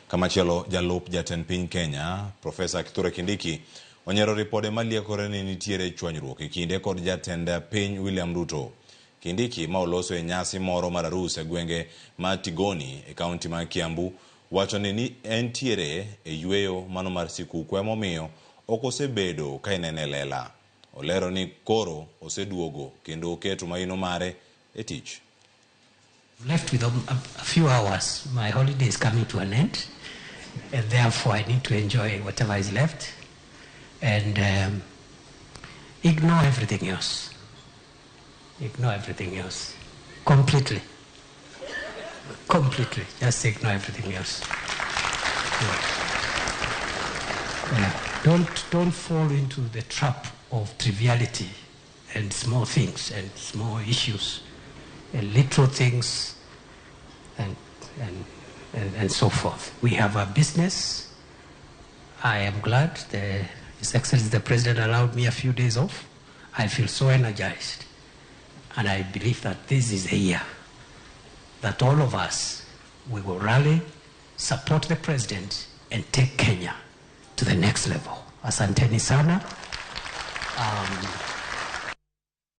Kamachielo, jalup jatend piny Kenya, Profesa Kithure Kindiki, onyiero ripode maliekore ni nitiere chwanyruok e kinde kod jatend piny William Ruto. Kindiki, ma oloso e nyasi moro mar arus e gwenge ma Tigoni e kaunti ma Kiambu, wacho ni entiere e yueyo mano mar sikuku emomiyo ok osebedo ka inene e lela. Olero ni koro oseduogo kendo oketo maino mare e tich. Left with a few hours. My holiday is coming to an end, and therefore I need to enjoy whatever is left and ignore everything else. Ignore everything else completely. Completely. Just ignore everything else. Yeah. Yeah. Don't fall into the trap of triviality and small things and small issues and little things and so forth. We have a business. I am glad His Excellency the President allowed me a few days off. I feel so energized. And I believe that this is a year that all of us, we will rally, support the President, and take Kenya to the next level. Asanteni sana.